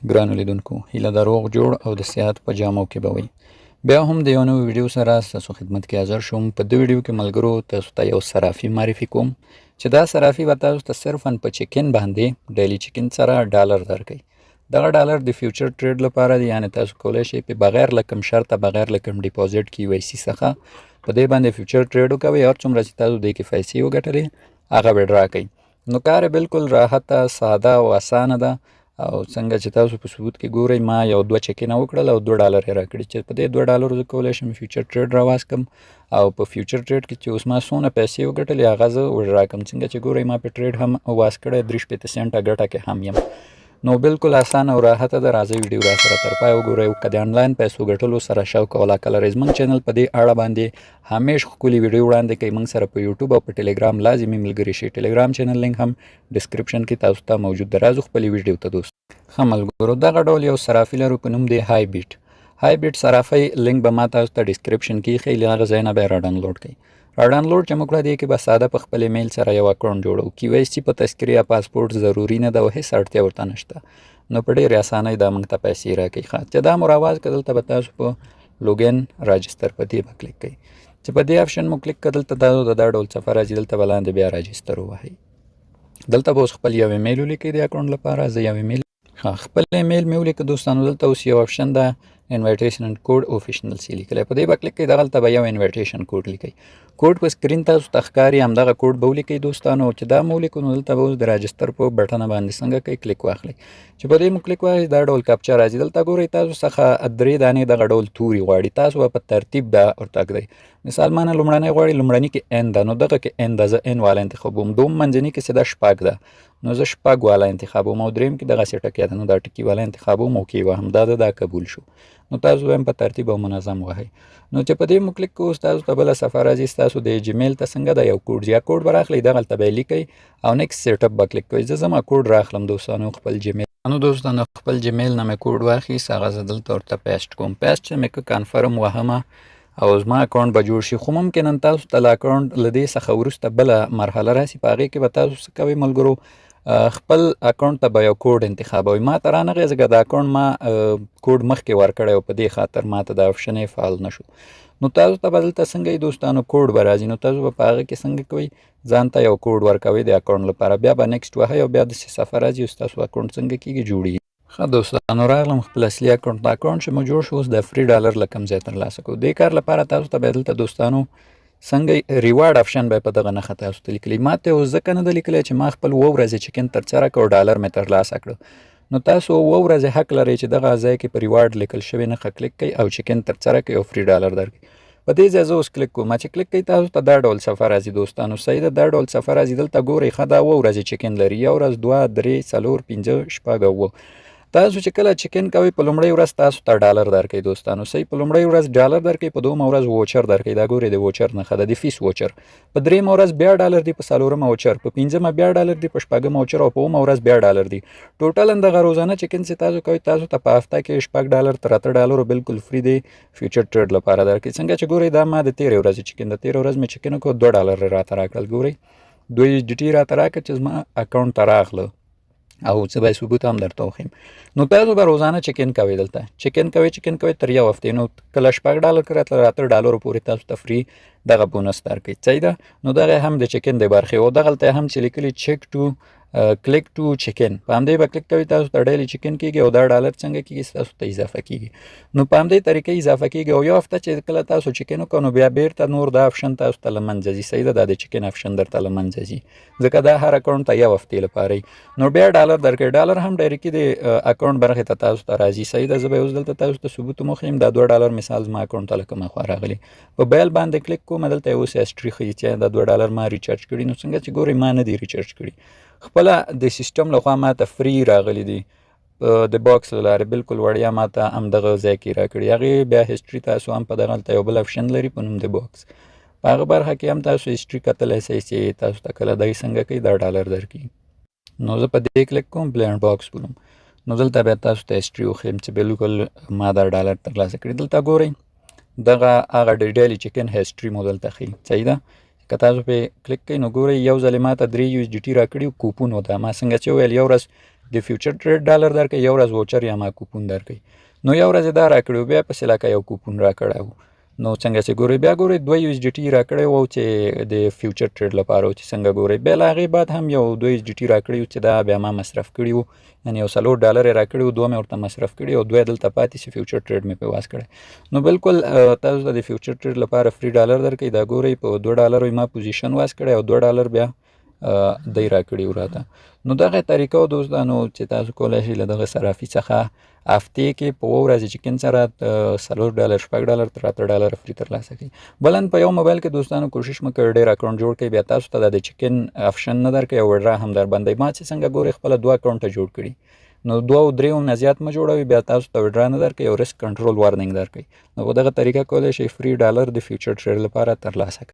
ګرانو لیدونکو، هیله ده روغ جوړ او د صحت په جامو کې به وئ. بیا هم د یو نوي ویډیو سره ستاسو خدمت کې حاضر شوم. په دې ویډیو کې ملګرو تاسو ته یو صرافي معرفي کوم چې دا صرافي به تاسو ته صرفا په check-in باندې daily check-in سره ډالر درکوي. دغه ډالر د future trade لپاره دی، یعنی تاسو کولی شئ په بغیر له کوم شرطه، بغیر له کوم deposit KYC څخه په دې باندې future trade وکوئ. هر څومره چې تاسو دې کې پیسې وګټلې هغه withdraw کوي. نو کار یې بالکل راحته، ساده او اسانه ده. او څنګه چې تاسو په ثبوت کې ګورئ، ما یو دوه check-in ه وکړل او 2 ډالر یې راکړي چې په دې 2 ډالرو زه کولی شم future trade راواز کړم او په future trade کې چې اوس ما څونه پیسې وګټلې هغه زه withdraw کړم. څنګه چې ګورئ، ما په trade هم واز کړی، 63 سنټه ګټه کې هم یم. نو بالکل اسانه او راحته ده. راځئ، ویډیو را سره تر پای وګورئ. او که د انلاین پیسو ګټلو سره شوق او علاقه لرئ، زموږ چینل په دې اړه باندې همیش ښکلي ویډیو وړاندې کوي. موږ سره په یوټیوب او په ټلګرام لازمي ملګري شئ. ټلګرام چینل لینک هم description کې تاسو ته موجود ده. راځو خپلې ویډیو ته دوست. ښه ملګرو، دغه ډول یو صرافي لرو په نوم دی های بیټ. های بیټ صرافۍ لینک به ما تاسو ته description کې ښیي، له هغه ځای نه به یې را ډاونلوډ کړئ. را ډاونلوډ چې مو کړه، دې کې به ساده په خپل ایمیل سره یو اکاونټ جوړو. KYC په تذکرې یا پاسپورت ضروري نه ده او هیڅ اړتیا ورته نشته. نو په ډېرې اسانۍ دا موږ ته پیسې راکوي. ښه، چې دا مو راواز کړه، دلته به تاسو په login register په دې به کلیک کړئ. چې په دې option مو کلیک کړ، دلته دا ډول صفحه راځي. دلته به لاندې بیا register ووهئ. دلته به اوس خپل یو ایمیل ولیکئ د اکاونټ لپاره. زه یو ایمیل، ښه، خپل ایمیل مې ولیکه دوستانو. دلته اوس یو option ده، invitation code optional سی لیکلی، په دې به کلیک کړئ. دغلته به یو invitation code لیکئ. کوډ په screen تاسو ته ښکاري، همدغه کوډ به ولیکئ دوستانو. چې دا مو ولیکو، نو دلته به اوس د register په بټنه باندې څنګه کوي کلیک واخلئ. چې په دې مو کلیک واخلئ، دا ډول captcha راځي. دلته ګورئ، تاسو څخه درې دانې دغه ډول توري غواړي. تاسو به په ترتیب دا ورته ږدئ. مثال مانه لومړنی غواړي، لومړني کې N ده، نو دغه کې N ده، زه N والا انتخابوم. دوم منځني کې څه ده؟ شپږ ده، نو زه شپږ والا انتخابوم. او دریم کې دغسې ټکی ده، نو دا ټکي والا انتخابوم، okay وهم. دا ده، دا قبول شو. نو تاسو هم په ترتیب او منظم وهئ. نو چې په دې مو کلیک کوو، تاسو ته بله صفحه راځي. ستاسو د جیمیل ته څنګه ده یو کوډ، یا کوډ به راخلئ، دغلته به یې لیکئ او next step به کلیک کوئ. زه زما کوډ راخلم دوستانو خپل جیمیل. نو دوستانو، خپل جیمیل نه مې کوډ واخیست، هغه زه دلته ورته paste کوم. paste چې مې که confirm وهمه او زما اکاونټ به جوړ شي. خو ممکن تاسو ته له اکاونټ له دې څخه وروسته بله مرحله راسي. په هغې کې به تاسو څه کوئ ملګرو؟ خپل اکاونټ ته به یو کوډ انتخابوئ. ما ته رانغی ځکه د اکاونټ ما کوډ مخکې ورکړی او په دې خاطر ما ته دا option یې فعال نه شو. نو تاسو ته به دلته څنګه یې دوستانو کوډ به راځي. نو تاسو به په هغه کې څنګه کوئ؟ ځان ته یو کوډ ورکوئ د اکاونټ لپاره، بیا به next وهئ او بیا داسې صفحه راځي او ستاسو اکاونټ څنګه کېږي؟ جوړېږي. ښه دوستانو، راغلم خپل اصلي اکاونټ ته. اکاونټ چې مو جوړ شو، اوس د free ډالر له کوم ځای ترلاسه کوو؟ دې کار لپاره تاسو ته به دلته دوستانو څنګه reward option به په دغه نښه تاسو ته لیکلی. ما ته اوس ځکه نه ده لیکلی چې ما خپل اووه ورځې check-in ترسره کړ او ډالر مې ترلاسه کړ. نو تاسو 7 ورځې حق لرئ چې دغه ځای کې په reward لیکل شوې نښه کلیک کړئ او check-in ترسره کړئ او free ډالر درکړي. په دې ځای زه اوس کلیک کوم. چې کلیک کوئ، تاسو ته دا ډول صفحه راځي دوستانو. صحیح ده، دا ډول صفحه راځي. دلته ګورئ، ښه، دا 7 ورځې check-in لري، یو ورځ، دوه، درې، څلور، پنځه، شپږ او اووه. تاسو چې کله check-in کوئ، په لومړۍ ورځ تاسو ته ډالر درکوي دوستانو. صحیح، په لومړۍ ورځ ډالر درکوي، په دومه ورځ voucher درکوي، دا ګورئ، د voucher نښه ده، د فیس voucher. په درېیمه ورځ بیا ډالر دی، په څلورمه voucher، په پنځمه بیا ډالر دی، په شپږمه voucher او په اوومه ورځ بیا ډالر دی. ټوټل دغه روزانه check-in چې تاسو کوئ، تاسو ته په هفته کې 6 ډالر تر 8 ډالرو بالکل free دی future trade لپاره درکوي. څنګه چې ګورئ، دا ما د تېرې ورځې check-in د تېرې ورځ مې check-in وکړ، 2 ډالر راته راکړل. ګورئ، 2 USDT راته راکړه چې زما اکاونټ ته راغله او څه به ثبوت هم درته وښیم. نو تاسو به روزانه check-in کوئ، دلته check-in کوئ، check-in کوئ تر یو هفتې. نو کله 6 ډالر کړه تر 8 ډالرو پورې تاسو ته free دغه بونس درکوي. صحیح ده. نو دغه هم د check-in د برخې او دغلته هم چې لیکلي check to click to check-in، په همدې به کلیک کوئ. تاسو ته daily check-in کیږي او دا ډالر څنګه کیږي؟ تاسو ته اضافه کیږي. نو په همدې طریقې اضافه کیږي او یو هفته چې کله تاسو check-in وکړو، نو بیا بیرته نور دا option تاسو ته له منځه ځي. صحیح ده، دا د check-in option درته له منځه ځي ځکه دا هر اکاونټ ته یو هفتې لپاره وي. نو بیا ډالر درکوي، ډالر هم directly د اکاونټ برخې ته تاسو ته راځي. صحیح ده. زه به اوس دلته تاسو ته ثبوت هم وښیم دا 2 ډالر مثال زما اکاونټ ته له کومه خوا راغلي. په bill باندې کلیک کوم، دلته اوس history ښیي چې دا 2 ډالر ما recharge کړي. نو څنګه چې ګورئ، ما نه دي recharge کړي، خپله د سیستم لخوا ما ته free راغلي دي، د box له لارې بالکل وړیا ما ته همدغه ځای کې راکړي. هغې بیا history تاسو هم په دغلته یو بل option لري په نوم د box، په هغه برخه کې هم تاسو history کتلی شئ چې تاسو ته کله دی څنګه کوي دا ډالر درکړي. نو زه په دې کلیک کوم، پلان box بولم. نو دلته بیا تاسو ته history وښیم چې بالکل ما دا ډالر ترلاسه کړي. دلته ګورئ، دغه هغه د daily check-in history مو دلته ښیي. صحیح ده. که تاسو پې کلیک کړئ، نو ګورئ، یو ځل ما ته 3 USDT راکړي کوپون و. دا ما څنګه چې وویل، یو ورځ د فیوچر ټریډ ډالر درکوي، یو ورځ ووچر یا ما کوپون درکوي. نو یو ورځ دا راکړی، بیا پسې لکه یو کوپون راکړی و. نو څنګه چې ګورئ، بیا ګورئ 2 یو اس ډي ټي راکړی وو چې د فیوچر ټریډ لپاره، چې څنګه ګورئ بیا له هغې بعد هم یو 2 اس ډي ټي راکړي چې دا بیا ما مصرف کړي وو، یعنې یو 4 ډالر یې راکړي وو، 2 مې ورته مصرف کړي او 2 دلته پاتې چې فیوچر ټریډ مې پې واز کړی. نو بالکل تاسو ته د فیوچر ټریډ لپاره فري ډالر درکوي. دا ګورئ په 2 ډالرو یې ما پوزیشن واز کړی او 2 ډالر بیا دی راکړي وو راته. نو دغه طریقه دوستانو چې تاسو کولی شئ له دغه صرافي څخه هفتې کې په 7 ورځې چې کین سره 4 ډالر، 6 ډالر تر 8 ډالر فري ترلاسه کړئ. بلن په یو موبایل کې دوستانو کوشش مه کوئ ډېر اکاونټ جوړ کړئ، بیا تاسو ته د چکن آپشن نه درکوي او وډرا هم در بندوي. ما چې څنګه ګورئ خپله 2 اکاونټه جوړ کړي، نو 2 او 3 نه زیات مه جوړوئ، بیا تاسو ته وډرا نه درکوي او ریسک کنټرول وارنینګ درکوي. نو په دغه طریقه کولی شئ فري ډالر د فیوچر ټریډ لپاره ترلاسه کړئ.